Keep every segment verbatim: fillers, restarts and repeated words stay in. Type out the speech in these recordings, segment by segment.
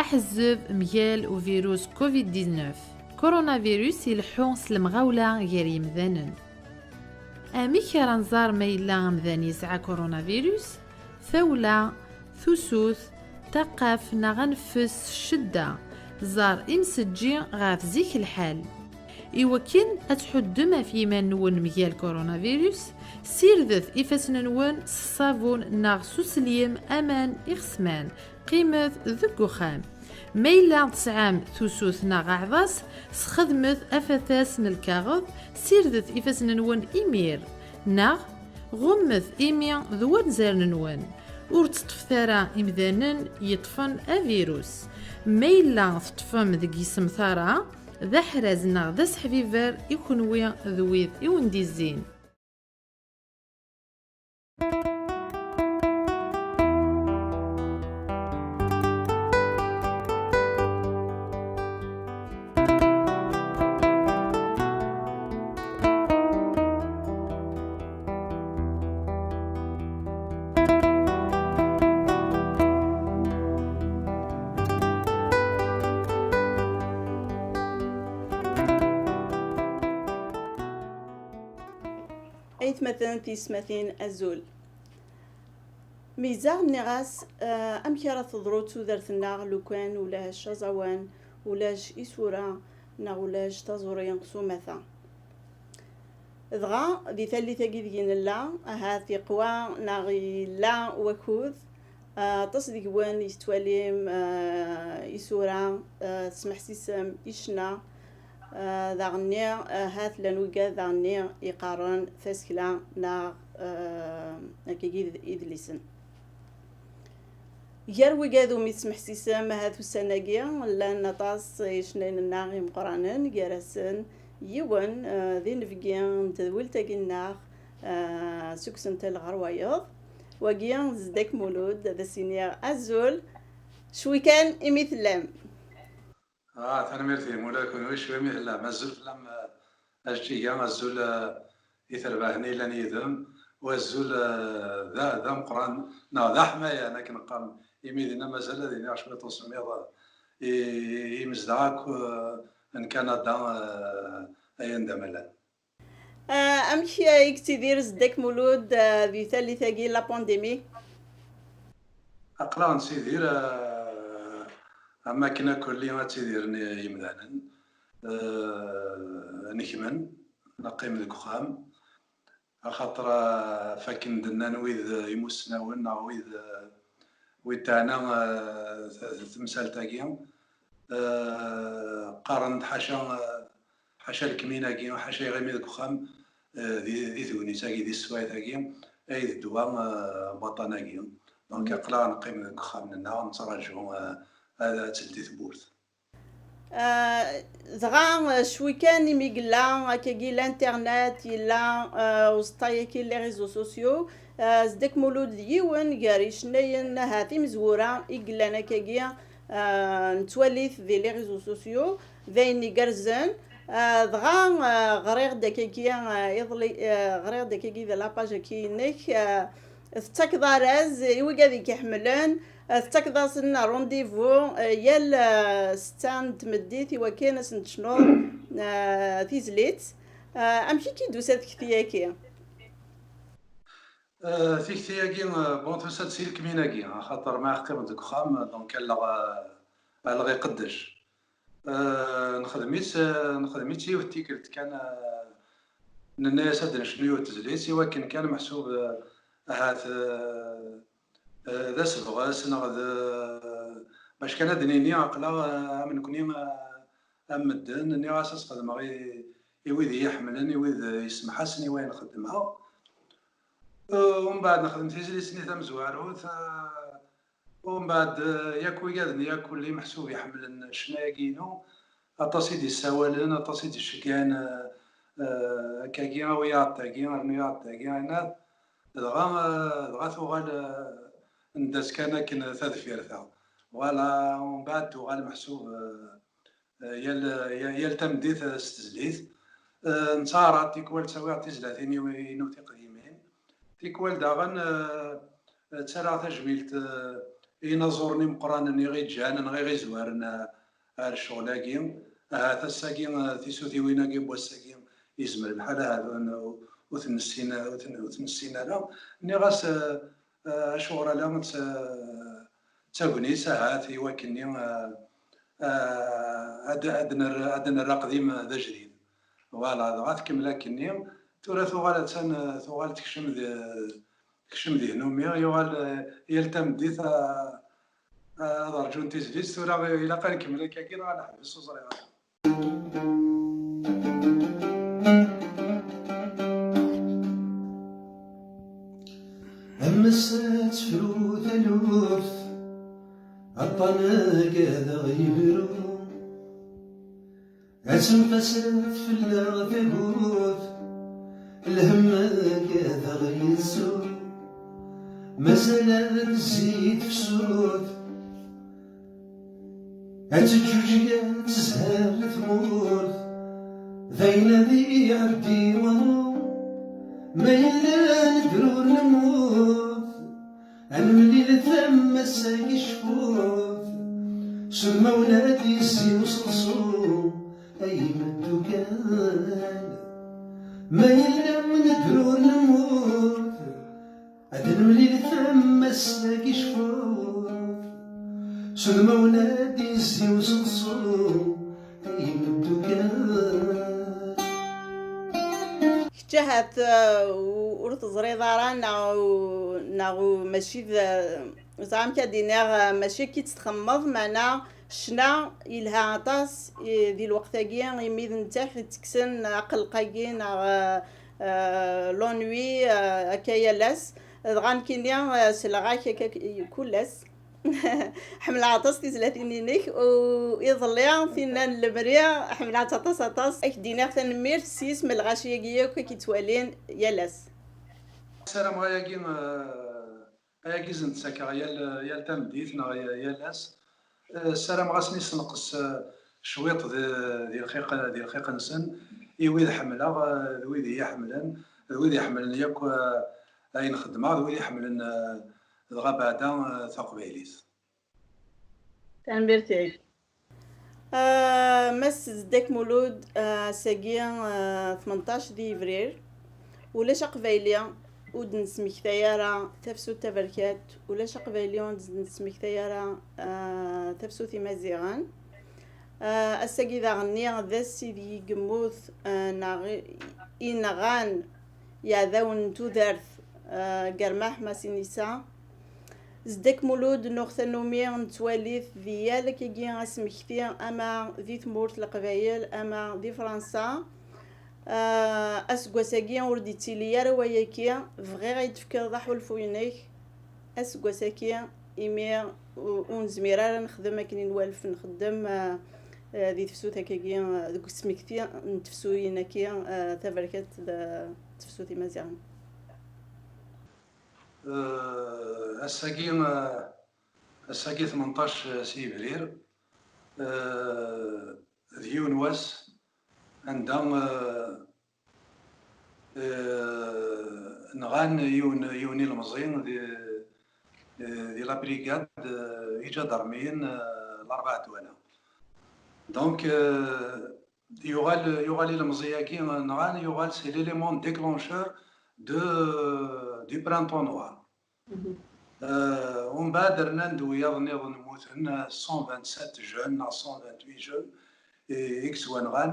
Ḥezzeb mgal uvirus covid dix-neuf. Coronavirus ileḥḥu s lemɣawla gar yimdanen. Amek ara nẓer ma yella amdan yesɛa coronavirus? Tawla, tusut, taqqaft neɣ aneffes s ccedda. Ẓer imsejji ɣef zik lḥal. Iwakken ad tḥuddem ɣef yiman-nwen mgal coronavirus, sirdet ifassen-nwen s ṣṣabun neɣ s uselim aman ixesman. Qqimet deg uxxam. Ma yella tesɛam tusut neɣ aɛḍas, sxedmet afatas n lkaɣeḍ, sirdet ifassen-nwen imir, neɣ ɣummet imi d wanzaren-nwen. Ur teṭṭfet ara imdanen yeṭṭfen avirus. Ma yella teṭṭfem deg yisemtar-a, d aḥraz neɣ d aseḥbiber i kenwi d wid i wen-d-izzin. Aytmaten, tiyesmatin, azul. Meyzaɣ nniɣ-as, eh, amek ara teḍru tudert-nneɣ lukan ulac aẓawan, ulac isura, neɣ ulac taẓuri s umata? Dɣa, di tallit-agi deg i nella, ahat iqwa neɣ yella wakud, eh, aṭas deg-wen i tettwalim, eh, isura, eh, tesmeḥsisem i ccna, eh, daɣenni, eh, ahat llan wigad daɣenni iqqaren tasekla neɣ, eh, akkagi d idlisen. Gar wigad umi tesmeḥsisem ahat ussan-agi, llan aṭas icennayen-nneɣ imeqqranen, gar-asen yiwen, eh, d inebgi n tedwilt-agi-nneɣ, eh, seg usentel ɣer wayeḍ. Wagi d Zeddak Mulud, ad as-iniɣ azul, cwi kan imi tellam. Ah, tanemmirt-im, ula d kenwi cwi imi tellam. Azul fell-am, eh, a Jeǧǧiga, azul, eh, i terbaɛt-nni yellan yid-m, u azul, eh, d a-, d ameqqran, neɣ d aḥmayan, akken qqaren. Imi dinna mazal ad iniɣ cwiṭ usemmiḍ, eh, i, i yimezdaɣ akk, eh, n Kanada, eh, ay anda ma llan. Eh, amek i yettidir Zeddak Mulud, eh, di tallit-agi, la pandémie? Aql-aɣ nettidir, eh, am wakken akk lli ad ttidiren yimdanen, eh, nekmen, neqqim deg uxxam, axaṭer, eh, f akken d-nnan wid, eh, imussnawen neɣ wid, eh, wid teɛna, eh, t-, temsalt-agi, eh, qqaren-d ḥaca, eh, ḥaca lekmin-agi, ḥaca iɣimi deg uxxam, eh, di, di tegnit-agi, di teswiɛt-agi, ay d ddwa, eh, n waṭṭan-agi. Donc, aql-aɣ neqqim deg uxxam-nneɣ, nettraǧu, eh, ad, ad teldi tewwurt. Eh, dɣa, eh, cwi kan imi yella akkagi l'internet, yella, eh, uẓeṭṭa-agi, les réseaux sociaux, eh, Zeddak Mulud d yiwen gar yicennayen ahat imezwura i yellan akkagi, eh, nettwali-t di les réseaux sociaux, d ayen igerrzen. Eh, dɣa, eh, ɣriɣ-d akkagi, eh, iḍelli, eh, ɣriɣ-d akkagi di la page-agi-inek, eh, tettakeḍ araz i wigad i k-iḥemmlen, eh, tettakeḍ-asen rendez-vous, eh, yal, eh, ssetta n tmeddit i wakken ad sen-tecnuḍ, eh, tizlit. Eh, amek i k-id-tusa tekti-agi? Eh, tikti-agi, eh, bon, tusa-d si lekmin-agi, axaṭer ma qqimeɣ deg uxxam, donc, alleɣ, eh, alleɣ iqeddec. Eh, nexdem-itt, eh, nexdem-itt yiwet tikkelt kan, eh, nenna-yas ad d-necnu yiwet tezlit, i wakken kan meḥsub, eh, ahat, eh, eh, d asebɣes neɣ d, bac kan ad d-nini aql-aɣ, eh, am nekni, eh, am medden, nniɣ-as ad s-xedmeɣ i, i wid i yi-ḥemmlen, i wid, eh, yessemḥasen i wayen xeddmeɣ. Eh, umbeɛd nexdem tizlit-nni tamezwarut, eh, umbeɛd, eh, yak wigad-nni yakk lli meḥsub iḥemmlen ccna-agi-inu, aṭas i d-issawalen, aṭas i d-iceggan, eh, eh, akkagi, awi-yaɣ-d tagi, rnu-yaɣ-d tagi, ayen-a. Dɣa, eh, dɣa tuɣal, eh, nda-tt kan akken tadfirt-a. Voilà, umbeɛd tuɣal meḥsub, eh, eh, yal, yal, yal tameddit, eh, s tezlit. Eh, nettaɛraḍ tikwal ttawiɣ tizlatin-iw-, inu tiqdimin. Tikwal daɣen, eh, eh, ttarraɣ tajmilt, eh, inaẓuren imeqqranen i ɣ-iǧǧan neɣ i ɣ-izwaren, eh, ar ccɣel-agi. Ahat ass-agi, eh, tisutiwin-agi n wass-agi, yezmer lḥal ahat ur n-, ur ten-nessin, ur ten-, ur ten-nessin ara. Nniɣ-as, eh, eh, acuɣer ala d ta-, d tagnit ahat i wakken-nni, eh, eh, ad, ad nerr-, ad nerr aqdim d ajdid. Voilà, dɣa tkemmel akkenni. Tura tuɣal attan, tuɣal tekcem di, tekcem di hnumi, yuɣal, eh, yal tameddit, ah, ah, ad rǧun tizlit. Tura ilaq ad nkemmel akkagi neɣ ad neḥbes, ur ẓriɣ ara. Am ass-a tefru taluft, aṭṭan-agi ad aɣ-yebru. Ad tenfasret fell-aɣ tagut, lhemm-agi ad aɣ-yettu. Mazal ad nezzi tefsut, ad teǧǧuǧeg, ad tezher tmurt. D ayen ad iɛeddi waḍu, ma yella nedder ur nemmut. Ad nemlil tama-s-agi cfut, s udmawen ad yezzi useḍsu, ay imeddukal. Ma yella nedder ur nemmut, ad nemlil tama-s-agi cfut, s udmawen ad yezzi useḍsu, ay imeddukal. Kečč ahat, uh, u-, ur teẓriḍ ara, neɣ u-, neɣ u-, mačči d, uh, ẓer amek ad d-iniɣ, uh, mačči akka i tt-txemmeḍ, meɛna ccna yelha aṭas, i, di lweqt-agi, imi d netta i ɣ-ittekksen aqelleq-agi, neɣ, uh, uh, l'ennui, uh, akka yal ass. Dɣa nekkini, uh, selleɣ-ak akka k-, kul ass. Ḥemmleɣ aṭas tizlatin-inek, u iḍelli tinna n lemri, ḥemmleɣ-tt aṭas, aṭas. Ad k-d-iniɣ tanemmirt s yisem n lɣaci-agi yakk i k-ittwalin yal ass. Ssarameɣ ayagi, eh, ayagi i sen-d-ttakeɣ yal, yal tameddit neɣ yal ass. Eh, ssarameɣ ad sen-issenqes, eh, cwiṭ di, di lxiq, di lxiq-nsen, i wid ḥemmleɣ, eh, d wid i yi-ḥemmlen, d wid iḥemmlen yakk, eh, ayen xeddmeɣ, d wid iḥemmlen, eh, dɣa beɛda, eh, taqbaylit. Tanemmirt-ik. Ah, Mass Zeddak Mulud, ah, ass-agi, ah, tmenṭac di yebrir. Ulac aqbayli ur d-nesmektay ara tafsut taberkat, ulac aqbayli ur d-nesmektay ara, ah, tafsut imaziɣen. Ah, ass-agi daɣenni d ass ideg yemmut, ah, neɣ i, inɣan iɛdawen n tudert, ah, Germaḥ Masinisa. Zeddak Mulud, nuɣ tannumi nettwali-t di yal akkagi asmekti, ama di tmurt n Leqbayel, ama di Fransa. Ah, aseggas-agi ur d-ittili ara wayaki, bɣiɣ ad yi-d-tefkeḍ aḥulfu-inek aseggas-agi, imi u-, ur nezmir ara nexdem akken i nwalef nxeddem, ah, ah, di tefsut akkagi, ah, deg usmekti n tefsuyin-agi, ah, taberkat d tefsut imaziɣen. Eh, ass-agi, eh, ass-agi tmenṭac si yebrir, eh, d yiwen wass anda, eh, eh, nɣan yiwen, yiwen ilemẓi di, eh, di la brigade, eh, iǧadarmiyen, eh, Larebɛa Dwala. Donc, eh, yuɣal, yuɣal ilemẓi-agi nɣan, yuɣal c'est l'élément déclencheur de, du printemps noir. Euh, umbeɛd rnan-d wiyaḍ nniḍen mmuten, cent vingt-sept jeunes neɣ cent vingt-huit jeunes i, i yettwanɣan,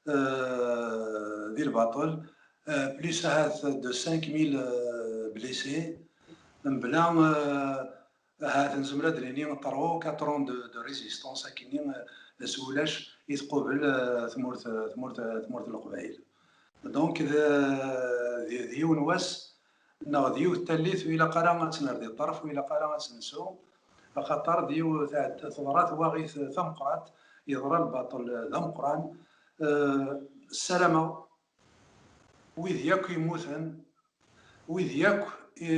euh, di lbaṭel, euh, plus ahat de cinq mille, euh, blessés, mebla, euh, ahat nezmer ad d-nini trois ou quatre ans de, de résistance, akkenni, euh, s wulac i tqubel, euh, tmurt, tmurt, tmurt n Leqbayel. Donc, d, d, d yiwen wass, neɣ d yiwet tallit, ur ilaq ara ad tt-nerr di ṭṭerf, ur ilaq ara ad tt-nsu, axaṭer d yiwet, teḍra twaɣit tameqqrant, yeḍra lbaṭel d ameqqran. Euh, ssarameɣ wid yakk yemmuten, wid yakk i,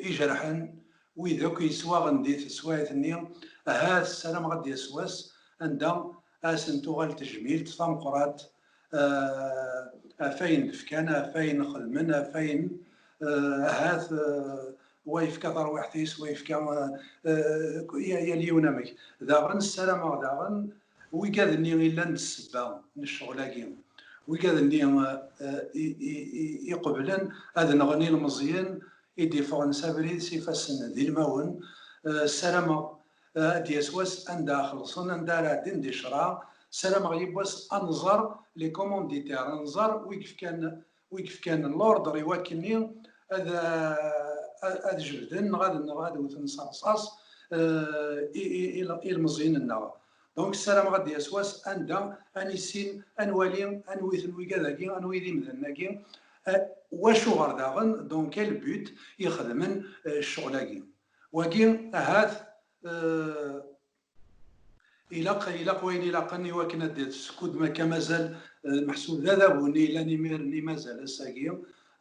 ijerḥen, wid akk yeswaɣen di teswiɛt-nni, ahat ssarameɣ ad d-yas wass anda ad sen-tuɣal tejmilt tameqqrant, eh, ɣef wayen d-fkan, ɣef wayen xedmen, ɣef wayen, eh, ahat, eh, wa yefka tarwiḥt-is, wa yefka, eh, eh, ya-, yal yiwen amek. Daɣen ssarameɣ daɣen wigad-nni i llan d ssebba n ccɣel-agi, wigad-nni, eh, i, i, i, iqeblen ad nɣen ilmeẓyen i d-iffɣen s abrid s ifassen d ilmawen, eh, ssarameɣ, eh, ad d-yas wass anda xellṣen, anda ara ɛeddin di ccreɛ. Ssarameɣ yiwwas ad nẓer les commanditaires, ad nẓer wi yefkan, wi yefkan l'ordre i wakken-nni ad, ad, ad jebden neɣ ad, neɣ ad wten s rrṣaṣ, eh, i, i, i, ilmeẓyen-nneɣ. Donc, ssarameɣ ad d-yas wass anda ad nissin, ad nwali anwi-ten wigad-agi, anwi d imdanen-agi, eh, wacuɣer daɣen, donc, quel but i xedmen, eh, ccɣel-agi. Wagi, ahat, eh, ilaq, ilaq wayen ilaqen i wakken ad d-, skud ma akka mazal, eh, meḥsub d adabu-nni yellan imir-nni mazal ass-agi.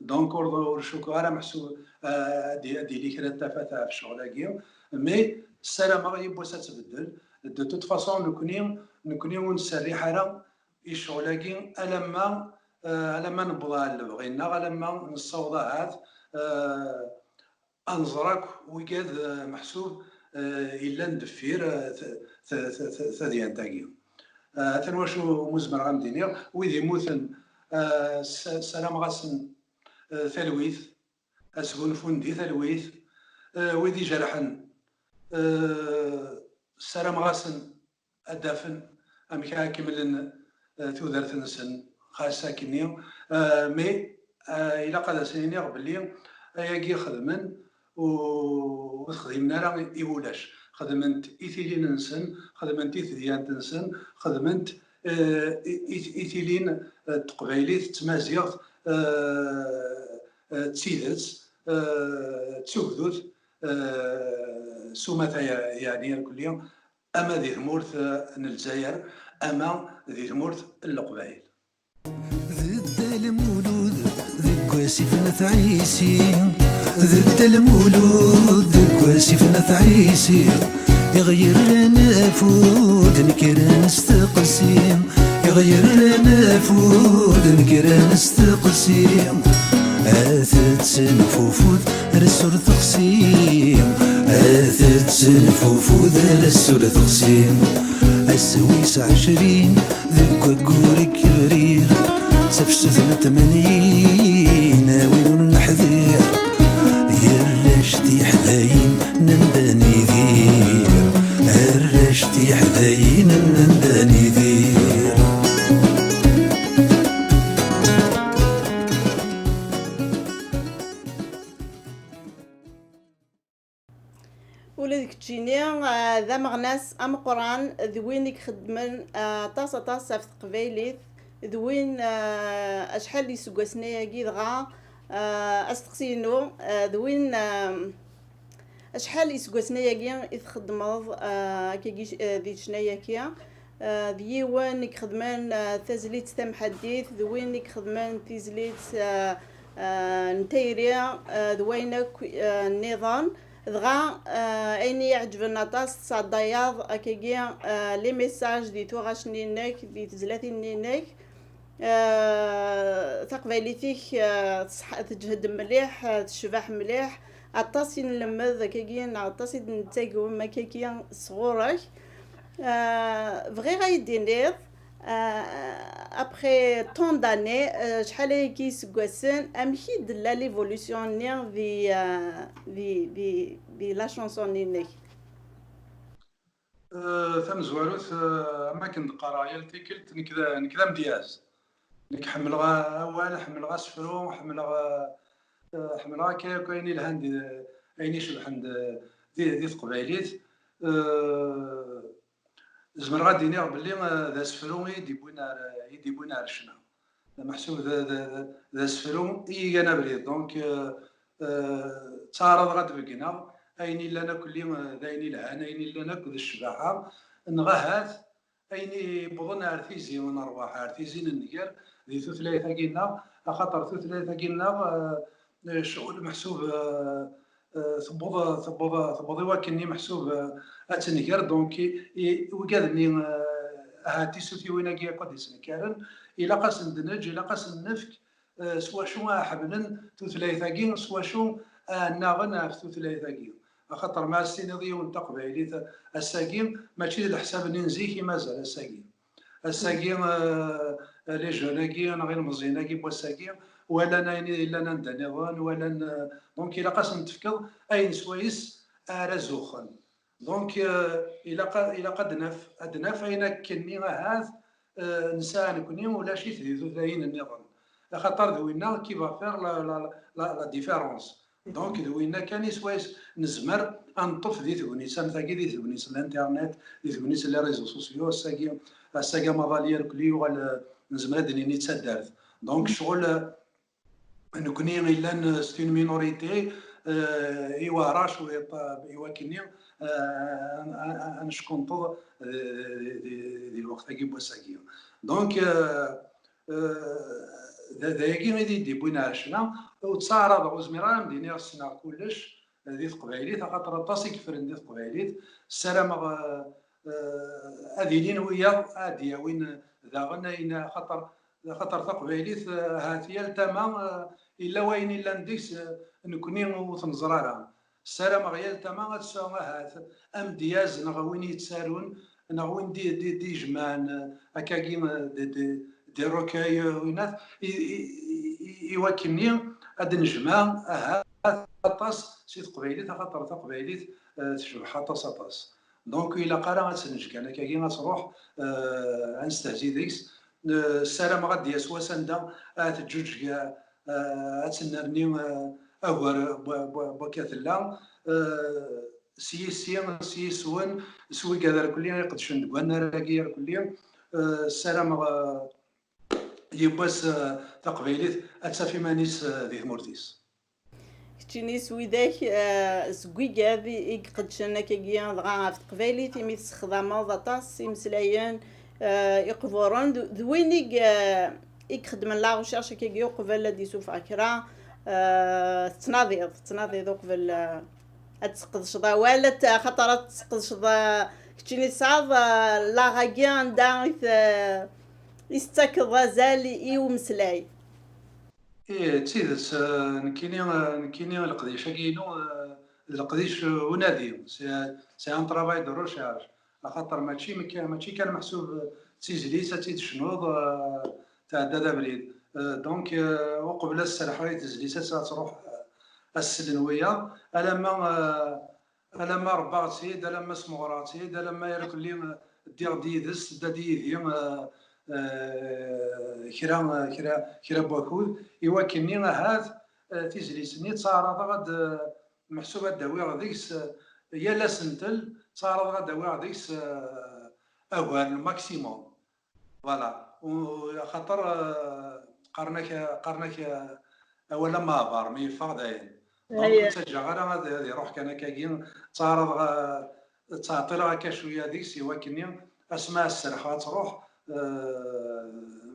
Donc, ur, ur cukkeɣ ara meḥsub, eh, ad d-, ad d-yili kra n tafat ɣef ccɣel-agi. Mais ssarameɣ yiwwas ad tbeddel. De toute façon, nekni, nekni ur nserriḥ ara i ccɣel-agi alamma, eh, alamma newweḍ ɣer lebɣi-nneɣ, alamma nessaweḍ ahat, eh, ad nẓer akk wigad, eh, meḥsub, eh, yellan deffir, eh, t-, t-, t-, t-, tadyant-agi. Eh, atan wacu umi zemreɣ ad m-d-iniɣ, wid yemmuten, eh, s-, ssarameɣ-asen, eh, talwit, ad sgunfun di talwit, eh, wid ijerḥen, eh, ssarameɣ-asen ad d-afen amek ara kemmlen, eh, tudert-nsen xas akkenni. Eh, mais, eh, ilaq ad asen-iniɣ belli ayagi xedmen u-, ur t-xdimen ara i wulac. Xedmen-t i tilin-nsen, xedmen-t i tedyant-nsen, xedmen-t, eh, i, i, i tilin, eh, n teqbaylit, d tmaziɣt, eh, eh, d tidet, eh, d tugdut, eh, s umata, ya-, yeɛni irkelli, ama di tmurt, eh, n Lezzayer, ama di tmurt n Leqbayel. D Dda Lmulud deg wasif n At Ɛisi, d Dda Lmulud deg wasif n At Ɛisi, i ɣ-yerran afud nekren steqsi, i ɣ-yerran afud nekren steqsi. Ad tettenfufud, resur texsi, ad tettenfufud, resur texsi. Ass wis ɛecrin deg waggur n Kebrir, tafsut n tmanyin, a win ur neḥdir, i arrac tiḥdayin n Anda Nidir, arrac tiḥdayin n Anda Nidir. Ula d keččini, ah, d ameɣnas ameqqran, d win i ixeddmen, ah, aṭas, aṭas ɣef teqbaylit, d win, ah, acḥal iseggasen ayagi dɣa, ah, asteqsi-inu, ah, d win, ah, acḥal iseggasen ayagi i txeddmeḍ, ah, akkagi, ah, di ccna-agi? Ah, d yiwen i ixedmen, ah, tazlit tamḥaddit, d win i ixedmen tizlit, ah, ah, n tayri, ah, d wayen akk, ah, nniḍen. Dɣa, ah, ayen i yi-iɛeǧben aṭas, tesɛeddayeḍ akkagi, ah, les messages di tuɣac-nni-inek, di tezlatin-nni-inek. Ah, taqbaylit-ik, ah, tṣeḥ-, teǧhed mliḥ, ah, tecbeḥ mliḥ. Aṭas i nlemmed akkagi, neɣ aṭas i d-nettagem akkagi sɣur-k. Ah, bɣiɣ ad yi-d-tiniḍ, ah, après tant d'années, ah, acḥal ayagi iseggasen, amek i d-tella l'évolution-nni di, ah, di, di, di la chanson-nni-inek? Eh, tamezwarut, eh, am akken d-qqareɣ yal tikkelt, nekk d, nekk d amedyaz. Nekk ḥemmleɣ awal, ḥemmleɣ asefru, ḥemmleɣ, eh, eh, ḥemmleɣ akka akk ayen ilhan di, ayen icebḥen di, di, di teqbaylit. Eh, zemreɣ ad d-iniɣ belli, eh, d asefru i yi-d-iwwin ar, i yi-d-iwwin ar ccna. Meḥsub d, d, d, d asefru i igan abrid. Donc, euh, euh, ttaɛraḍeɣ ad d-beggneɣ ayen illan akk-lli, euh, d ayen ilhan, ayen illan akk d ccbaḥa, neɣ ahat ayen iwwḍen ar tizi n ṛṛwaḥ, ar tizi n nnger di tutlayt-agi-nneɣ, axaṭer tutlayt-agi-nneɣ, euh, euh, ccɣel meḥsub, euh, euh, tewweḍ, tewweḍ, tewweḍ i wakken-nni meḥsub, euh, ad tenger. Donc, i, i, wigad-nni, euh, ahat tisutiwin-agi akk ad d-isnekkaren, ilaq ad sen-d-neǧǧ, ilaq ad sen-nefk, euh, s wacu ara ḥemmlen tutlayt-agi, s wacu annaɣen ɣef tutlayt-agi. Axaṭer ma as-tiniḍ yiwen taqbaylit ass-agi, mačči d leḥsab-nni n zik i mazal ass-agi. Ass-agi, eh, les jeunes-agi neɣ ilmeẓyen-agi n wass-agi, walan ayen yellan anda nniḍen, walan, eh, donc ilaq ad sen-tefkeḍ ayen swayes ara zuxxen. Donc, eh, ilaq a, ilaq ad naf, ad naf ayen akkenni ahat, eh, nesɛa nekni ulac-it di tutlayin nniḍen. Axaṭer d winna qui va faire la, la, la, la différence. Donc, d winna kan i swayes nezmer ad neṭṭef di tegnit am tagi, di tegnit n l'internet, di tegnit n les réseaux sociaux, ass-agi, ass-agi amaḍal irkelli yuɣal, eh, nezmer ad d-nini d taddart. Donc, ccɣel, eh, nekni illan, eh, c'est une minorité, eh, iwehra cwiṭ, eh, i wakken-nni, eh, ad, ad, ad, ad neckunṭeḍ, eh, di, di, di lweqt-agi n wass-agi. Donc, eh, eh, d, d ayagi i d-yewwin ar ccna, ur ttaɛraḍeɣ, ur zmireɣ ara ad m-d-iniɣ ssneɣ kullec, eh, di teqbaylit, axaṭer aṭas i yeffren di teqbaylit. Ssarameɣ, eh, eh, ad ilin wiyaḍ ad d-yawin daɣen ayen, axaṭer Axaṭer taqbaylit, eh, ahat yal tama, eh, yella wayen illan deg-s, eh, nekni ur t-neẓri ara. Ssarameɣ yal tama ad tesɛu ahat amedyaz neɣ win yettarun neɣ win d-, d-, d-ijemɛen, eh, akkagi, eh, d-, d-, des recueils, eh, winat, i, i, i, i wakken-nni ad d-nejmeɛ ahat aṭas si teqbaylit, axaṭer taqbaylit, eh, tecbeḥ aṭas, aṭas. Donc, ilaq ara ad tt-neǧǧ kan akkagi, ad truḥ, eh, ad nestehzi deg-s. Eh, ssarameɣ ad d-yas wass anda ad teǧǧuǧeg, eh, ad tennerni, eh, agar n wa-, n wa-, n wakka tella. Eh, s yis-i, s yis-wen, s wigad irkelli iqedcen deg wannar-agi irkelli. Eh, ssarameɣ, eh, yiwwas, eh, taqbaylit ad taf iman-is, eh, di tmurt-is. Keččini s widak, eh, seg wigad i, i iqeddcen akkagi dɣa ɣef teqbaylit, imi tessexdameḍ aṭas imeslayen, eh, iqburen, d, d win i, eh, i ixeddmen la recherche akkagi uqbel ad d-isuffeɣ kra, eh, tettnadiḍ, tettnadiḍ uqbel, eh, ad tesqedceḍ awal, ad t-, axaṭer ad tesqedceḍ, eh, keččini tesɛiḍ, eh, laɣ-agi anda i t-, i s-tettakeḍ azal i umeslay. Ih, d tidet, eh, nekkini, eh, nekkini leqdic-agi-inu, eh, d leqdic, eh, unadi. C'est, c'est un travail de recherche. Axaṭer mačči mekka-, mačči kan meḥsub d tizlit ad tt-id-tecnuḍ, eh, tɛeddaḍ abrid. Eh, donc, eh, uqbel ad serḥeɣ i tezlit, ad, ad truḥ, eh, ad slen wiyaḍ, alamma, eh, alamma rebbaɣ-tt-id, alamma smeɣreɣ-tt-id, alamma irkelli, eh, ddiɣ-d yid-s, tedda-d yid-i, eh, eh, kra, kra, kra n wakud, i wakken-nni ahat, eh, tizlit-nni ttaɛraḍeɣ ad, eh, meḥsub ad d-awiɣ deg-s, eh, yal asentel, ttaɛraḍeɣ ad d-awiɣ deg-s, eh, agar, le maximum. Voilà. U-, axaṭer, eh, qqaren-ak, qqaren-ak, eh, awal am aɛbar, mi yeffeɣ dayen. Donc, ur ttaǧǧaɣ ara ad, ad iruḥ kan akkagi. Ttaɛraḍeɣ, eh, ttɛeṭṭileɣ akka cwiya deg-s, i wakken-nni asmi ad serḥeɣ ad truḥ, eh,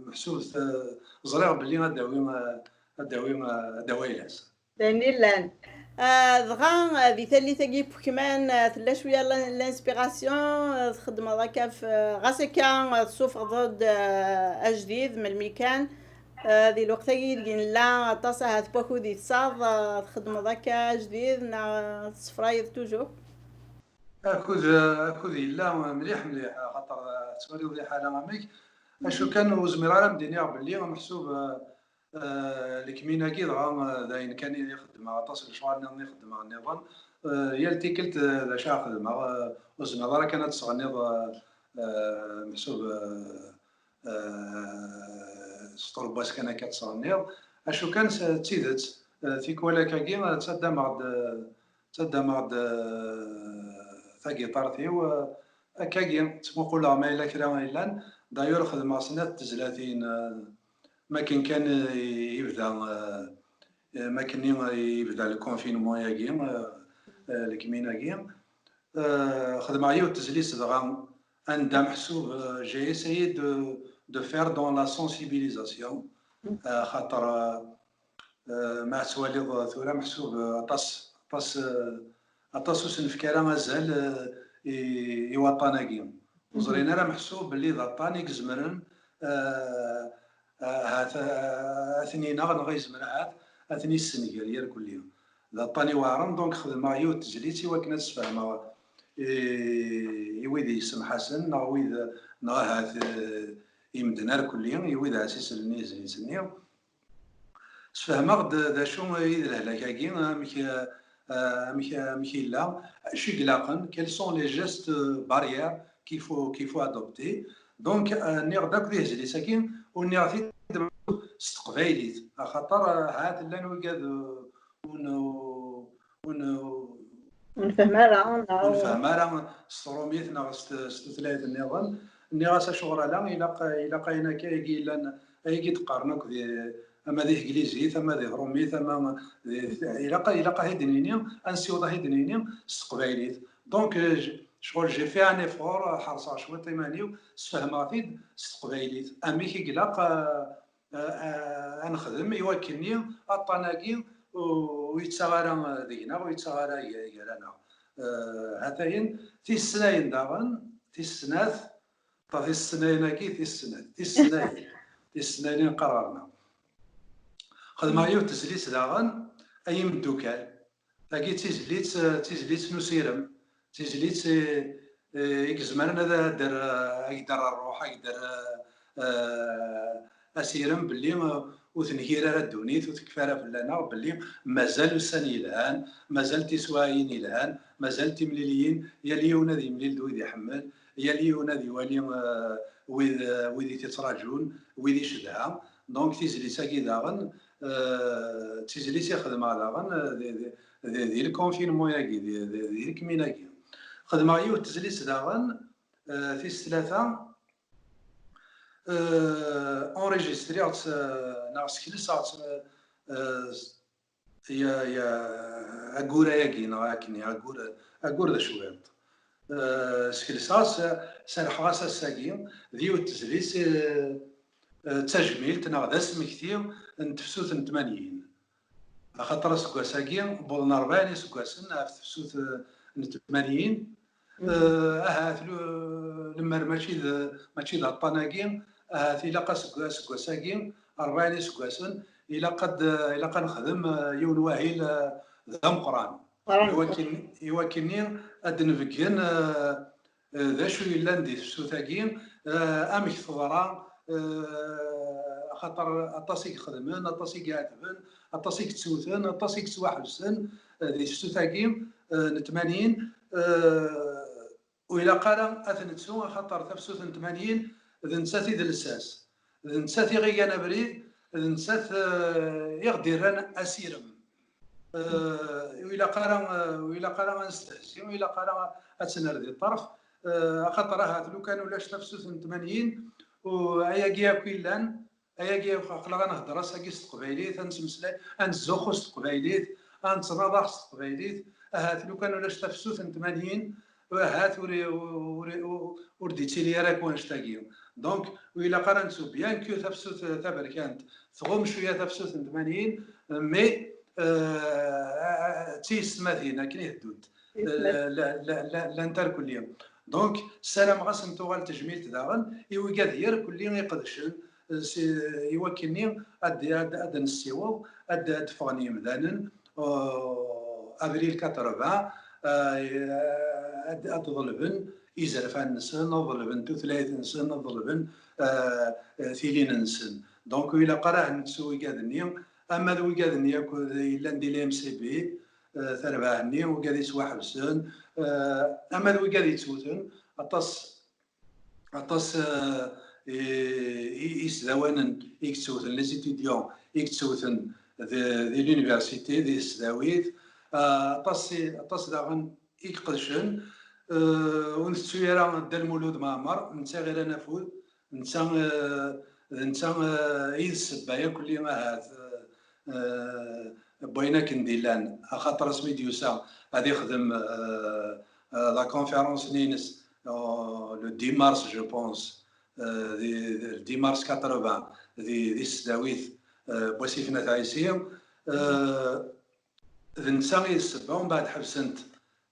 meḥsub t-, ẓriɣ belli ad d-awi, eh, ad d-awi, eh, ad d-awi ayla-s. D ayen illan. Ah, dɣa, ah, di tallit-agi n wekman, ah, tella cwiya l-, l'inspiration, ah, txeddmeḍ akka f-, ah, ɣas akka, ah, tessufɣeḍ-d, ah, ajdid melmi kan, ah, di lweqt-agi ideg nella aṭas ahat n wakud i tesɛiḍ, ah, txeddmeḍ akka ajdid neɣ, ah, tessefrayeḍ toujours? Akud, ah, akud yella mliḥ, mliḥ, axaṭer, ah, tettwaliḍ liḥala amek. Acu kan, ur zmireɣ ara ad m-d-iniɣ belli meḥsub, ah, Eh, lekmin-agi dɣa, eh, d ayen kan i xeddmeɣ, aṭas n lecɣal nniḍen i xeddmeɣ nniḍen. Eh, yal tikkelt, eh, d acu ara xedmeɣ, eh, ur tezmireḍ ara kan ad tesɣenniḍ, eh, eh, meḥsub, eh, eh, s tṛebbat kan akka ad tesɣenniḍ. Acu kan, s, d tidet, eh, tikwal akkagi, eh, ttaddameɣ-d, eh, ttaddameɣ-d, eh, tagiṭart-iw, eh, akkagi, ttmuquleɣ ma yella kra yellan. D'ailleurs, xedmeɣ snat tezlatin, eh, makken kan, eh, yebda, eh, eh, makken i yebda le confinement-agi, eh, eh, lekmin-agi. Eh, xedmeɣ yiwet tezlit dɣa anda meḥsub, eh, j'ai essayé de, de faire dans la sensibilisation. Eh, xaṭer, eh, eh, ma tettwaliḍ tura meḥsub, eh, aṭas, aṭas, eh, aṭas ur s-nefki ara azal, eh, i, i waṭṭan-agi. Ur ẓrin ara meḥsub belli d aṭṭan i izemren, eh, eh, ahat, eh, ad ten-ineɣ neɣ yezmer ahat ad ten-yessenger irkelli. d aṭṭan iweɛren, donc xedmeɣ yiwet tezlit i wakken ad sfehmeɣ i, i wid yessemḥasen, neɣ wid, neɣ ahat, eh, i medden irkelli, i wid ara isellen i yezlisen-nni. Sfehmeɣ-d d acu i d lehlak-agi, amek, eh, amek, amek yella, acu i ilaqen, quels sont les gestes barrières qu'il faut, qu'il faut adopter. Donc, eh, nniɣ-d akk di tezlit-agi, u nniɣ-t-id s teqbaylit, axaṭer, eh, ahat llan wigad, eh, ur n-, ur n-, ur nfehhem ara, neɣ ur nfehhem ara s trumit neɣ s t-, s tutlayt nniḍen. Nniɣ-as acuɣer ala, ilaq, ilaq ayen akka i yellan, ay i d-qqaren akk di, ama di teglizit, ama di trumit, ama di, ilaq, ilaq ad t-id-nini, ad nessiweḍ ad t-id-nini s teqbaylit. Donc, eh, j-, ccɣel, j'ai fait un effort, ḥerṣeɣ cwiṭ iman-iw, sfehmeɣ-t-id s teqbaylit. Amek i ilaq, eh, eh, eh, ad nexdem i wakken-nni aṭṭan-agi ur, ur yettaɣ ara deg-neɣ, ur yettaɣ ara gar-, gar-aneɣ. Eh, hatayen, tis snayen daɣen, tis snat, ta tis snayen-agi, tis snat, tis snayen, tis snayen i neqqar ɣer-neɣ. Xedmeɣ yiwet tezlit daɣen, ay imeddukal. Tagi d tizlit, d tizlit n usirem, d tizlit, eh, eh, i izemren ad, ad d-terr, ad d-terr ṛṛuḥ, ad d-terr, eh, asirem belli, eh, ur tengir ara ddunit, ur tekfi ara fell-aneɣ, belli mazal ussan yelhan, mazal tiswiɛin yelhan, mazal timliliyin, yal yiwen ad yemlil d wid iḥemmel, yal yiwen ad iwali, eh, wid, eh, wid i t-ittraǧun, wid icedha. Donc, tizlit-agi daɣen, eh, d tizlit i xedmeɣ daɣen, eh, di, di, di, di le confinement-agi, di, di, di lekmin-agi. Xedmeɣ yiwet tezlit daɣen, eh, tis tlata, eh, enregistriɣ-tt, eh, neɣ skelseɣ-tt, eh, ya, ya, ayyur-agi, neɣ akken, ayyur, ayyur d cwiṭ. Eh, skelseɣ-as, serḥeɣ-as ass-agi, d yiwet tezlit, eh, eh, d tajmilt neɣ d asmekti n tefsut n tmanyin. Axaṭer aseggas-agi, wwḍen rebɛin iseggasen ɣef tefsut, eh, n tmanyin. Eh, ahat lu-, lemmer mačči d, mačči d aṭṭan-agi, ahat ilaq aseg-, aseggas-agi, rebɛin iseggasen, ilaq ad, ilaq ad nexdem, eh, yiwen wahil, eh, d ameqqran. Meqqran. I wakken, i wakken-nni ad d-nbeggen, eh, eh, d acu yellan di tefsut-agi, eh, amek teḍra, eh, axaṭer aṭas i ixedmen, aṭas i iɛetben, aṭas i yettewten, aṭas i yettwaḥebsen, eh, di tefsut-agi, eh, n tmanyin, eh, ur ilaq ara ad t-nettu, axaṭer tafsut n tmanyin d nettat i d lsas, d nettat i ɣ-igan abrid, d nettat, eh, i ɣ-d-irran asirem. Eh, ur ilaq ara, eh, ur ilaq ara ad nestehzi, ur ilaq ara ad tt-nerr di ṭṭerf, eh, axaṭer ahat lukan ulac tafsut n tmanyin, u ayagi akk illan, ayagi akk aql-aɣ ad nehder ass-agi s teqbaylit, ad nettmeslay, ad nettzuxxu s teqbaylit, ad nettnaḍaḥ s teqbaylit, ahat lukan ulac tafsut n tmanyin, ahat ur, ur, ur, ur d-ittili ara akk wanect-agi. Donc, ur ilaq ara nettu, bien que tafsut taberkant tɣum cwiya tafsut n tmanyin, mais, euh, d tiyessetmatin akken i heddunt. Tiyessetmatin. La, la, la, la, llant irkelli. Donc, ssarameɣ ad sen-tuɣal tejmilt daɣen i wigad irkelli iqedcen, eh, si, i wakken-nni ad, ad, ad nessiweḍ, ad, ad ffɣen yemdanen, euh, avril quatre-vingts, euh, ad, ad ḍelben izerfan-nsen, ad ḍelben tutlayt-nsen, ad ḍelben, euh, euh, tilin-nsen. Donc, ur ilaq ara ad nettu wigad-nni, ama d wigad-nni akk yellan di la M C B, euh, tarbaɛt-nni, wigad yettwaḥebsen, euh, ama d wigad yettewten, aṭas, aṭas, euh, i, i, isdawanen i yettewten, les étudiants i yettewten di, di l'université, di tesdawit, euh, aṭas, aṭas daɣen i iqedcen, eh, ur ntettu ara Dda Lmulud Mɛemmer, netta i ɣ-irran afud, netta, eh, d netta, eh, i d ssebba yakk-lli ahat, eh, eh, n wayen akken d-illan, axaṭer asmi d-yusa ad ixdem, eh, eh, la conférence-nni-ines, eh, le dix mars, je pense, eh, di, di, le dix mars quatre-vingts, di, di tesdawit, eh, n Wasif n At Ɛisi, eh, d netta i d ssebba, umbeɛd ḥebsent,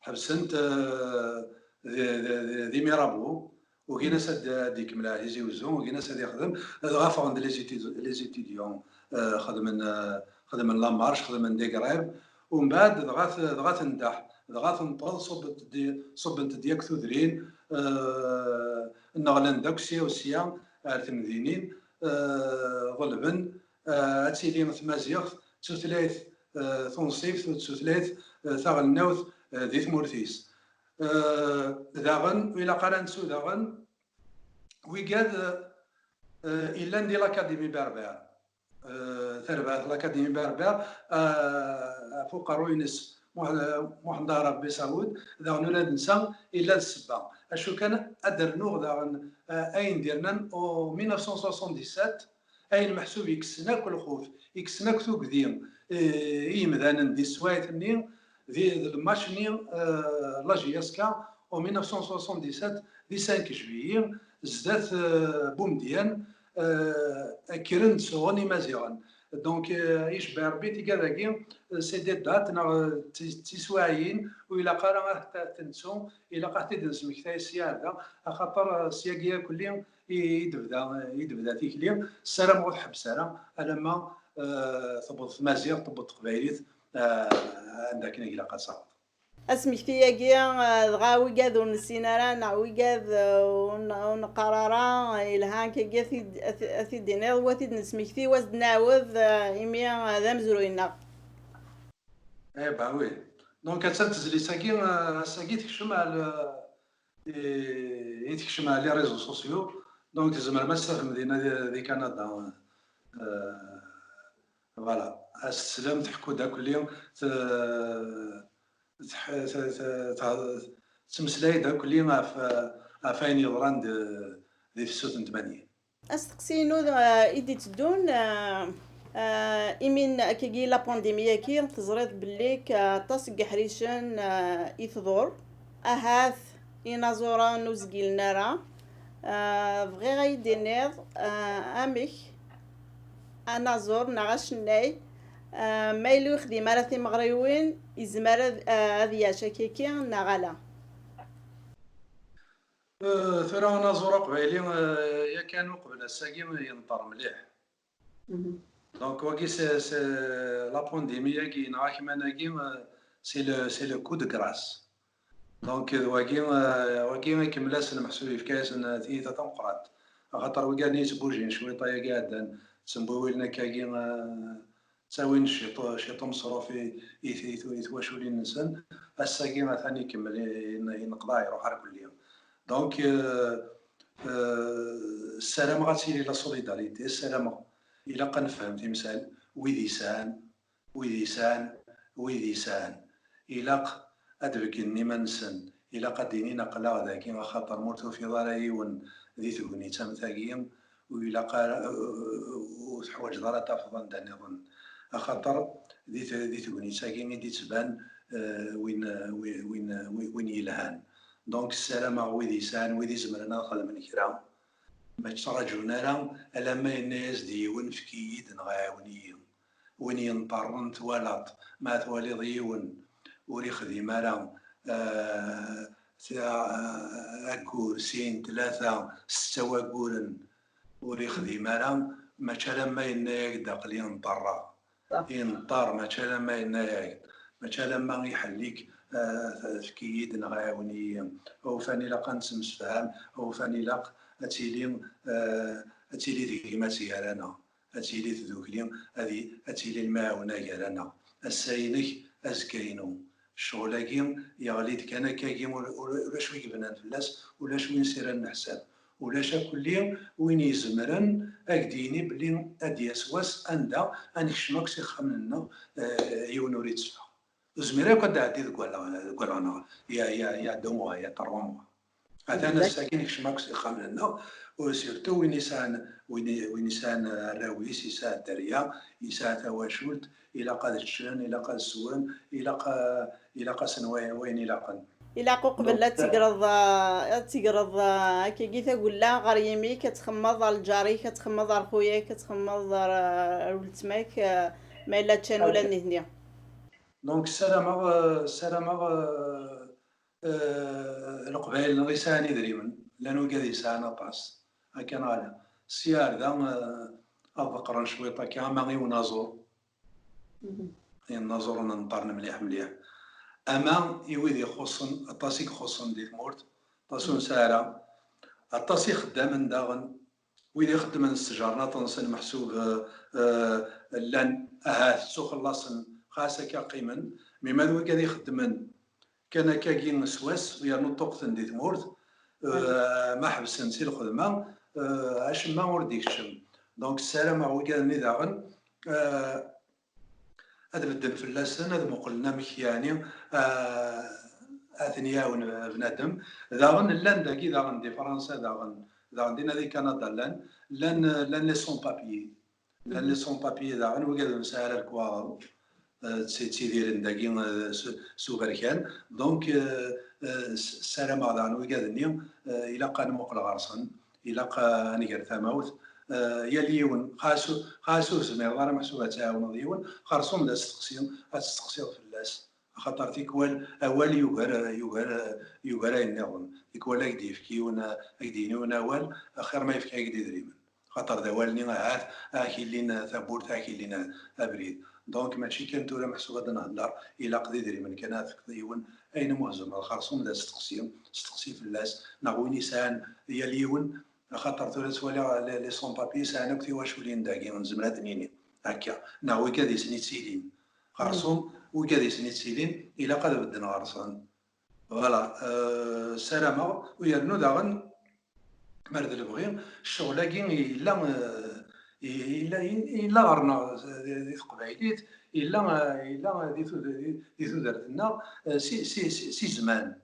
ḥebsent, eh, di, di, di, di Mirabeau, ugin-as ad, ad ikemmel ar Tizi Wezzu, ugin-as ad ixdem, dɣa ffɣen-d les études, les étudiants, eh, xedmen, eh, xedmen la marche, xedmen des grèves, Umbeɛd dɣa t-, dɣa tendeḥ, dɣa tenṭeḍ, ṣubbent-d, ṣubbent-d yakk tudrin, eh, nneɣlen-d akk sya u sya ar temdinin, eh, ḍelben, eh, ad tili tmaziɣt d tutlayt, eh, tunṣibt, d tutlayt, eh, taɣelnawt, eh, di tmurt-is. Eh, daɣen, ur ilaq ara ad nettu daɣen wigad, eh, illan di l'Académie Berbère. Eh, tarbaɛt l'Académie Berbère, eh, ɣef uqerruy-ines Muḥ-, Muḥend Aɛrab Bessaoud, daɣen ula d netta illa d ssebba. Acu kan, ad d-rnuɣ daɣen, eh, ayen d-yernan en mille neuf cent soixante-dix-sept, ayen meḥsub ikessen akk lxuf, ikessen akk tugdi, eh, i yimdanen di teswiɛt-nni, di, d lmatch-nni, eh, la J S K, en mille neuf cent soixante-dix-sept, di cinq juillet, zdat, eh, Bumedyen, eh, kkren-d suɣen Imaziɣen. Donc, eh, icebbeɛ Rebbi tigad-agi, eh, c'est des dates neɣ, eh, d ti-, d tiswiɛin, ur ilaq ara ad t-, ad t-nettu, ilaq ad t-id-nesmektay sya ar da, axaṭer, eh, syagi akkelli i, i d-tebda, i d-tebda tikli. Ssarameɣ ur tḥebbes ara alamma, eh, tewweḍ tmaziɣt, tewweḍ teqbaylit, eh, anda akken i ilaq ad taweḍ. Asmekti-agi, eh, dɣa wigad ur nessin ara, neɣ wigad, eh, ur n-, ur neqqar ara, eh, yelha akkagi ad t-id-, ad t-, ad t-id-tiniḍ, wa t-id-nesmekti, wa s-d-nɛawed, eh, imi, eh, d amezruy-nneɣ. Eh ben oui. Donc, attan tezlit-agi, eh, ass-agi tekcem ar, eh, i, i tekcem ar les réseaux sociaux. Donc, tzemrem ad tt-tafem dinna di, di Canada. Eh, voilà. Ad s-teslam, tḥekku-d akkelli, t-, tḥ-, t-, t-, t-, tettmeslay-d akkelli ɣef, ɣef wayen yeḍran d-, di tefsut n tmanyin. Asteqsi-inu, eh, i d-itteddun, eh, eh, imi n-, akkagi la pandémie-agi, teẓriḍ belli k-, aṭas n yeḥricen, eh, i tḍur. Ahat inaẓuren ur zgilen ara. Eh, bɣiɣ ad yi-d-tiniḍ, eh, amek anaẓur neɣ acennay, eh, ma yella ur yexdim ara timeɣriwin, yezmer ad, eh, ad yɛac akkagi neɣ ala? Euh, tura anaẓur aqbayli, euh, yakan uqbel ass-agi yenṭer mliḥ. Donc, wagi, c'est, c'est la pandémie-agi, yenɣa akman-agi, euh, c'est le, c'est le coup de grâce. Donc, d wagi, euh, wagi ikemmel-asen meḥsub, yefka-yasen, euh, tiyita tameqqrant. Axaṭer wigaden yettbujin cwiṭ ayagi iɛeddan, ttembiwilen akkagi, euh, ttawin ciṭ, ciṭ umeṣruf i, i, i, i twaculin-nsen. Ass-agi atan ikemmel, i, i, ineqḍaɛ, iruḥ ar kulli. Donc, euh, euh, ssarameɣ ad tili la solidarité, ssarameɣ ilaq ad nefhem timsal, wid yesɛan, wid yesɛan, wid yesɛan. Ilaq ad d-beggnen iman-nsen, ilaq ad d-inin aql-aɣ dagi, axaṭer ma ur tufiḍ ara yiwen di tegnit am tagi, ur ilaq ara, ur teḥwaǧeḍ ara ad tafeḍ anda nniḍen. Axaṭer di te-, di tegnit-agi i d-ittban, eh, win, win, win, win, win yelhan. Donc, ssarameɣ wid yesɛan, wid izemren ad xedmen kra, ma ttraǧun ara alamma yenna-yas-d yiwen, efk-iyi-d neɣ ɛiwen-iyi. Win yenṭerren twalaḍ, ma twaliḍ yiwen ur ixdim ara, eh, ta-, eh, aggur, sin, tlata, setta wagguren, ur ixdim ara, mačči alamma yenna-yak-d aql-i nṭerreɣ. Inṭer, mačči alamma yenna-yak-d, mačči alamma iḥell-ik, eh, efk-iyi-d neɣ ɛiwen-iyi. Awfan ilaq ad nettemsefham, awfan ilaq ad tili, eh, ad tili tegmat gar-aneɣ, ad tili tdukli, ad i-, ad tili lemɛawna gar-aneɣ. Ass-a-inek, azekka-inu. Ccɣel-agi yeɣli-d kan akkagi, ur, ur, ulac wi yebnan fell-as, ulac win s-irran leḥsab, ulac akkelli win izemren ad ak-d-yini belli ad d-yas wass anda ad nekcem akk s ixxamen-nneɣ, eh, yiwen ur itteffeɣ. Ur zmireɣ akk ad d-ɛeddi deg wallaɣ, deg wallaɣ-nneɣ, ya, ya, ya deux mois, ya trois mois. Atan ass-agi nekcem akk s ixxamen-nneɣ, u surtout win yesɛan, win, win yesɛan arraw-is, yesɛa dderya, yesɛa tawacult, ilaq ad ččen, ilaq ad swen, ilaq, eh, ilaq-asen way-, wayen ilaqen. Ilaq uqbel ad tegreḍ, eh, ad tegreḍ, eh, akkagi tagella ɣer yimi-k, ad txemmeḍ ɣer lǧar-ik, ad txemmeḍ ɣer xuya-k, ad txemmeḍ ɣer, eh, ɣer weltma-k, eh, ma yella ččan ula d nitni. Donc, ssarameɣ, eh, ssarameɣ, eh, eh, Leqbayel neɣ yesɛan idrimen, llan wigad yesɛan aṭas, akka neɣ ala. Sya ar da, eh, ad ḍeqqren cwiṭ akka, ama i unaẓur. inaẓuren nṭerren mliḥ mliḥ. Ama i wid ixuṣṣen, aṭas i ixuṣṣen di tmurt, aṭas ur nesɛi ara, aṭas ixeddamen daɣen, wid ixeddmen s tjernaṭ-nsen meḥsub, eh, eh, llan ahat ttuxellaṣen, xas akka qqimen, mi ma d wigad ixeddmen kan akkagi s wass, u yernu ṭṭuqten di tmurt, eh, ma ḥebsen si lxedma, eh, acemma ur d-ikeččem. Donc ssarameɣ wigad-nni daɣen, eh, ad bedden fell-asen, ad muqlen amek yeɛni, ah, ad ten-iɛawen bnadem. Daɣen llan dagi, daɣen di Fransa, daɣen, daɣen dinna di Kanada llan, llan, llan les sans-papiers. Llan les sans-papiers daɣen, wigad ur nesɛi ara lekwaɣeḍ, eh, tt-, ttidiren dagi, eh, s, s uberkan. Donc, eh, eh, s-, ssarameɣ daɣen wigad-nni, eh, ilaq ad nmuqel ɣer-sen. Ilaq, eh, ad nger tamawt. Eh, yal yiwen, xas, xas ur tezmireḍ ara meḥsub ad tɛawneḍ yiwen, xerṣum d asteqsi, ad testeqsiḍ fell-as. Axaṭer tikwal awal yugar, yugar, yugar ayen nniḍen. Tikwal ad k-d-yefk yiwen, ad k-d-yini yiwen awal, axir ma yefka-ak-d idrimen. Axaṭer d awal-nni ahat ad ak-illin tawwurt, ad ak-illin abrid. Donc mačči kan tura meḥsub ad d-nhedder, ilaq d idrimen kan ad tefkeḍ i yiwen, ayen umi tzemreḍ xerṣum d asteqsi, steqsi fell-as, neɣ win yesɛan yal yiwen, axaṭer tura ttwaliɣ les, les sans-papiers sɛan akk tiwaculin dagi, nezmer ad d-nini akka, neɣ wigad i sen-ittilin. Xerṣum, wigad i sen-ittilin, ilaq ad bedden ɣer-sen. Voilà, euh, ssarameɣ, u yernu daɣen, mer d lebɣi, ccɣel-agi yella, euh, yella, yella ɣer-neɣ di, di teqbaylit, yella, euh, yella di tud-, di, di tudert-nneɣ, euh, si, si, si, si zman.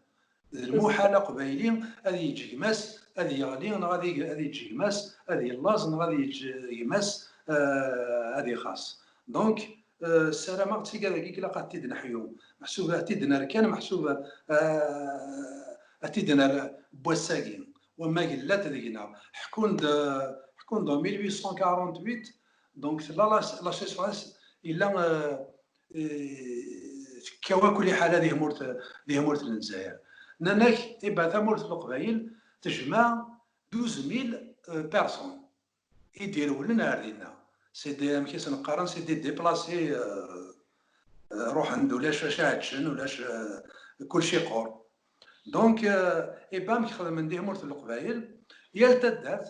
D lmuḥal aqbayli ad yeǧǧ gma-s ad yeɣli, neɣ ad yeg-, ad yeǧǧ gma-s ad yellaẓ, neɣ ad yeǧǧ gma-s, euh, ad ixaṣ. Donc, euh, ssarameɣ d tigad-agi ilaq ad t-id-neḥyu. Meḥsub ad t-id-nerr kan, meḥsub, euh, ad t-id-nerr n wass-agi. Wamma gellat deg-neɣ. Ḥkun-d, ḥkun-d en mille huit cent quarante-huit, donc tella la, la sécheresse, yella, euh, eh, tekkaw akk liḥala di tmurt, di tmurt n Lezzayer. Nnan-ak, iba tamurt n Leqbayel tejmeɛ douze mille, euh, personnes i d-irewlen ar dinna. C'est des, amek i sen-qqaren, c'est des déplacés, euh, euh, ruḥen-d, ulac acu ɛeǧǧen, ulac, euh, kulci yeqqur. Donc, euh, iba amek xedmen di tmurt n Leqbayel, yal taddart,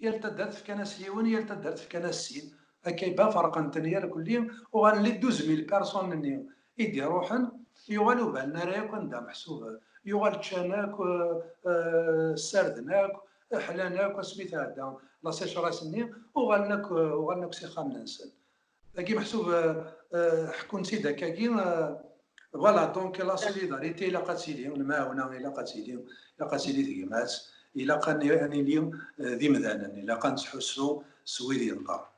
yal taddart fkan-as yiwen, yal taddart fkan-as sin. Akka iba ferqen-ten irkelli, uɣalen les douze mille personnes-nni i d-iruḥen, yuɣal ur banen ara yakk anda meḥsub, yuɣal ččan akk, euh, euh, ssarden akk, ḥlan akk, asmi tɛedda la sécheresse-nni, uɣalen akk, uɣalen akk s ixxamen-nsen. Dagi meḥsub, euh, euh, ḥekkun-tt-id akkagi, euh, voilà, donc la solidarité ilaq ad tili, lemɛawna ilaq ad tili, ilaq ad tili tegmat, ilaq ad ni-, ad nili, euh, d imdanen, ilaq ad nettḥussu s wid yenṭerren.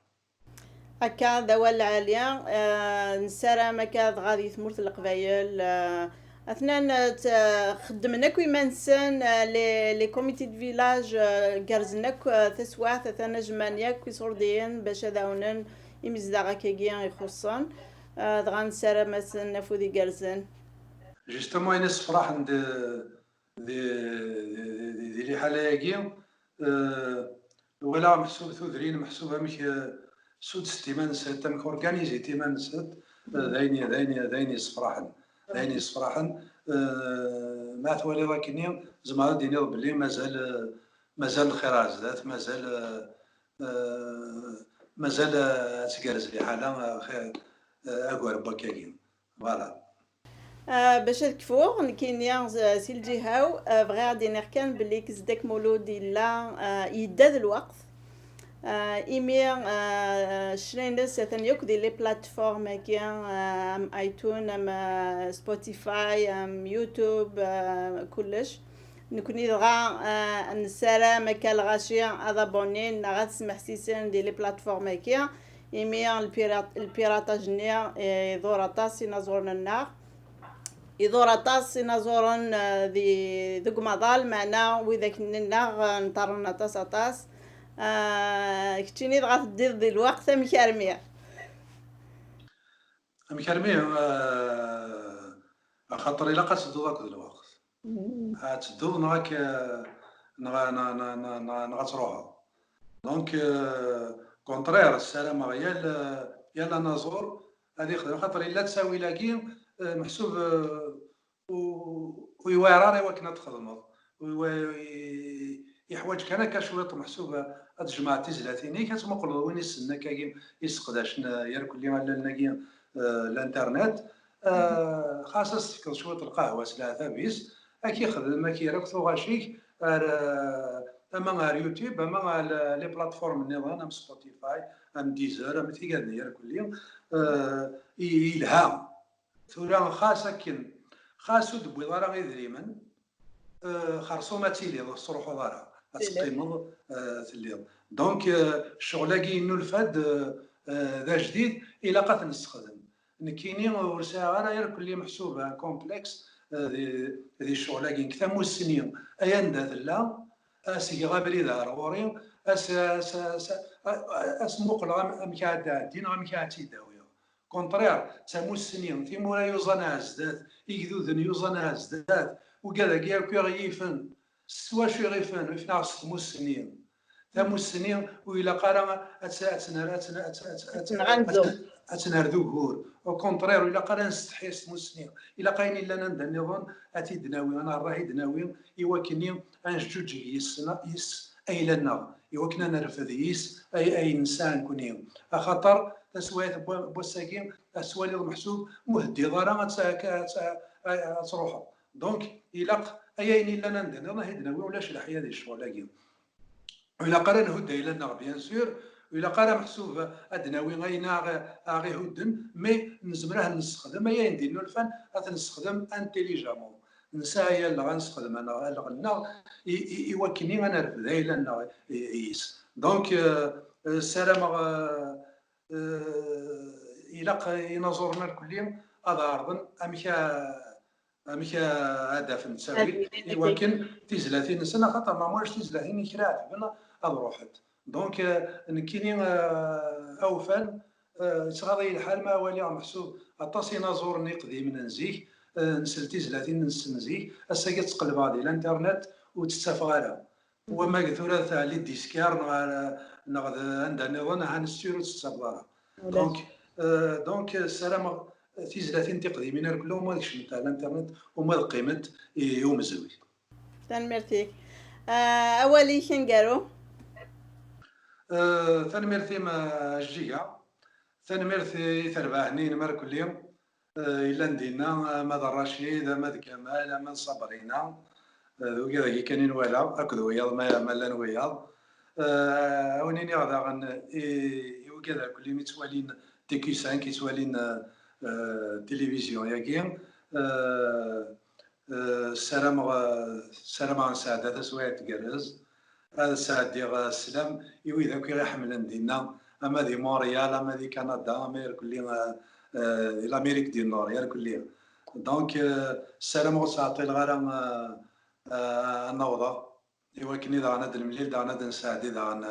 Akka d awal lɛali, euh, nessaram akka dɣa di tmurt n Leqbayel, euh, atnan, euh, t-, xeddmen akk iman-nsen, euh, les, les comités de village, euh, gerrzen akk, euh, taswaɛt, atan jemɛen yakk iṣurdiyen bac ad ɛawnen imezdaɣ akkagi ixuṣṣen, euh, dɣa nessaram-asen afud igerrzen. Justement, ayen issefraḥen di, di, di, di, di liḥala-agi, euh, walaɣ meḥsub tudrin, meḥsub amek, euh, sudset iman-nsent, amek organizit iman-nsent, euh, d ayen, d ayen, d ayen yessefraḥen. D ayen yessefraḥen. Euh, ma twaliḍ akkenni, tzemreḍ ad d-tiniḍ belli mazal, euh, mazal lxir ar zdat, mazal, euh, euh, mazal, euh, ad tgerrez liḥala, euh, xir, euh, agar n wakkagi. Voilà. Euh, bac ad kfuɣ, nekkini, euh, si lǧiha-w, euh, bɣiɣ ad d-iniɣ kan belli Zedek Mulud yella, euh, yedda d lweqt. Euh, imi, euh, ccna-ines atan yakk di les plateformes-agi, euh, am iTunes, am, euh, Spotify, am YouTube, euh, kullec. Nekni dɣa, euh, nessaram akka lɣaci ad abonnin neɣ ad smeḥsisen di les plateformes-agi, imi lpirat-, lpirataj-nni, euh, iḍur aṭas inaẓuren-nneɣ. Iḍur aṭas inaẓuren, euh, di, deg umaḍal, meɛna widak-nneɣ, euh, nṭerren aṭas, aṭas. Euh, keččini dɣa teddiḍ di lweqt, amek armi? Amek armi, euh, axaṭer ilaq ad tedduḍ akked lweqt. Ad tedduḍ neɣ ak-, neɣ, neɣ, neɣ, neɣ, neɣ, neɣ ad truḥeḍ. Donc, euh, contraire, ssarameɣ yal, yal anaẓur, ad ixdem, xaṭer yella ttawil-agi, eh, meḥsub, eh, ur, ur yewɛir ara i wakken ad txedmeḍ. Ur yewa-, i-, yeḥwaǧ kan akka cwiṭ meḥsub ad tjemɛeḍ tizlatin-ik, ad tmuqleḍ win issnen akkagi, isseqdacen, eh, irkelli allalen-agi, eh, l'internet. Eh, xas ad s-tefkeḍ cwiṭ lqahwa s leɛtab-is, ad k-ixdem, ad k-yerr akk tuɣac-ik ar, eh, ama ar YouTube, ama ar les plateformes nniḍen, am Spotify, am Deezer, am tigad-nni irkelli, eh, i-, yelha. Tura xas akken, xas ur d-tewwiḍ ara idrimen, eh, xerṣum ad tiliḍ, ur tettruḥuḍ ara, ad teqqimeḍ, eh, telliḍ. Donc, eh, ccɣel-agi yennulfa-d, eh, eh, d ajdid, ilaq ad t-nessexdem. Nekkini ur sɛiɣ ara irkelli meḥsub un complexe, eh, di, di ccɣel-agi. Nekk tamussni, ay anda tella, ad s-geɣ abrid ar ɣur-i, ad s-, ad s-, ad s-, ad s-muqleɣ am-, amek ad d-tɛeddi neɣ amek ad tt-id-awiɣ. Contraire, d tamussni, timura yuẓan ar zdat, igduden yuẓan ar zdat, ugad-agi akk i ɣ-yifen, s wacu i ɣ-ifen? Ifen-aɣ s tmussni. Tamussni ur ilaq ara ad tt-, ad tt-ner-, ad tt-, ad tt-, ad tt-, ad tt-, ad tt-, ad tt-ner d ugur. Au contraire, ur ilaq ara ad nsetḥi s tmussni. Ilaq ayen illan anda nniḍen ad t-id-nawi, ad nerr ad t-id-nawi i wakken ad neǧǧuǧeg yis-, yis ayla-nneɣ, i wakken ad nerfed yis ay-, ayen nesɛa nekkni. Axaṭer taswiɛt n wa-, n wass-agi, ad twaliḍ meḥsub ur teddiḍ ara ad tt-, ad tt-, ad tt-, ad truḥeḍ. Donc, ilaq ay ayen illan anda nniḍen ad t-id-nawi, ulac leḥya di ccɣel-agi. Ur ilaq ara nhudd ayla-nneɣ, bien sûr, ur ilaq ara meḥsub ad d-nawi ayen aɣ-, aɣ-ihudden, mais nezmer ad nessexdem ay ayen d-innulfan, ad t-nessexdem intelligemment. Nesɛa alleɣ ad nessexdem alleɣ-nneɣ i, i, i wakken ad nerfed ayla-nneɣ i, i, yis. Donc, euh, euh, ssarameɣ, euh, euh, ilaq inaẓuren irkelli ad ɛerḍen amek a-, amek a-, ad d-afen ttawil i wakken tizlatin-nsen, axaṭer ma ulac tizlatin i kra ɛetben ad ruḥent. Donc, euh, nekkini, euh, awfan, euh, yettɣaḍ-iyi lḥal ma waliɣ meḥsub aṭas inaẓuren iqdimen n zik, euh, nsel tizlatin-nsen zik, ass-agi ad tt-qelbeɣ di l'internet ur tt-ttafeɣ ara. Wama tura tɛelli diskar neɣ, neɣ d anda nniḍen, ahan sûr ur tt-tettafeḍ ara. Donc, euh, donc, ssarameɣ tizlatin tiqdimin ar kullu uma ad kecment ar l'internet, uma ad qqiment i, i umezruy. Tanemmirt-ik. Ah, awal-ik aneggaru? Eh, tanemmirt-im, eh, a Jjiga. Tanemmirt i terbaɛt-nni-inem irkelli, eh, yellan dinna, ama d Racid, ama d Kamal, ama d Sabrina, eh, d wigad-agi kan i nwala, akked wiyaḍ, ma, ma llan wiyaḍ. Eh, a wen-iniɣ daɣen i, i wigad irkelli mi ttwalin T Q cinq, i ttwalin, eh, eh, tilivizyu-yagi, eh, Eh, ssarameɣ, eh, ssarameɣ nesɛedda taswiɛt tgerrez. Ad sɛeddiɣ, eh, sslam i wid akk i ɣ-iḥemmlen dinna, ama di Montréal, ama di Canada, ama irkelli, eh, eh, di l'Amérique du Nord, irkelli. Donc, eh, ssarameɣ ur ttɛeṭṭileɣ ara, eh, eh, ad n-awḍeɣ. I wakken i daɣen ad d-nemlil, daɣen ad d-nesɛeddi daɣen,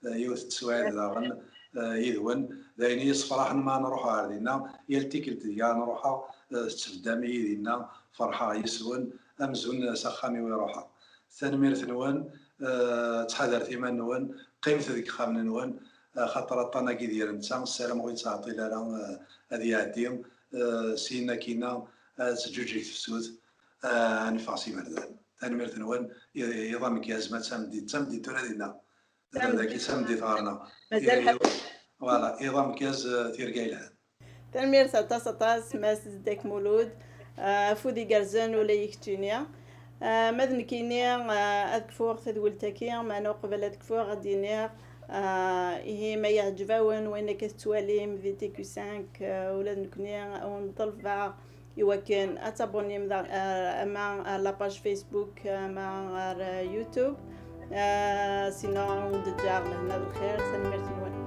eh, yiwet n teswiɛt daɣen, eh, yid-wen. D ayen i yi-ssefraḥen ma nruḥ ɣer dinna, yal tikkelt deg ara nruḥeɣ, eh, tettbeddam-iyi dinna, ferḥeɣ yis-wen, amzun s axxam-iw i ruḥeɣ. Tanemmirt-nwen, eh, ttḥadaret iman-nwen, qqimet deg yixxamen-nwen, eh, axaṭer aṭṭan-agi d yir netta, ssarameɣ ur yettɛeṭṭil ara, eh, ad iɛeddi, eh, syin akkin-a, eh, ad teǧǧuǧeg tefsut, eh, ad neffeɣ s iberdan. Tanemmirt-nwen, i-, iḍ ameggaz, ma d tameddit, d tameddit tura dinna. Tameddit. Dagi d tameddit ɣer-neɣ. Mazal ḥafi. Voilà, iḍ ameggaz, eh, tirga yelhan. Tanemmirt aṭas, aṭas, Mass Zedek Mulud. Eh, afud igerrzen ula i keččini. Eh, ma d nekkini, eh, ad kfuɣ tadwilt-agi, meɛna uqbel ad kfuɣ ad d-iniɣ, eh, ihi ma yeɛǧeb-awen wayen akka tettwalim di T Q cinq, eh, ula d nekkni ad wen-ḍelbeɣ i wakken ad tabunnim da, eh, ama ar la page Facebook, ama ar, eh, YouTube. Eh, sinon, ad wen-d-ǧǧeɣ lehna d lxir. Tanemmirt-nwen.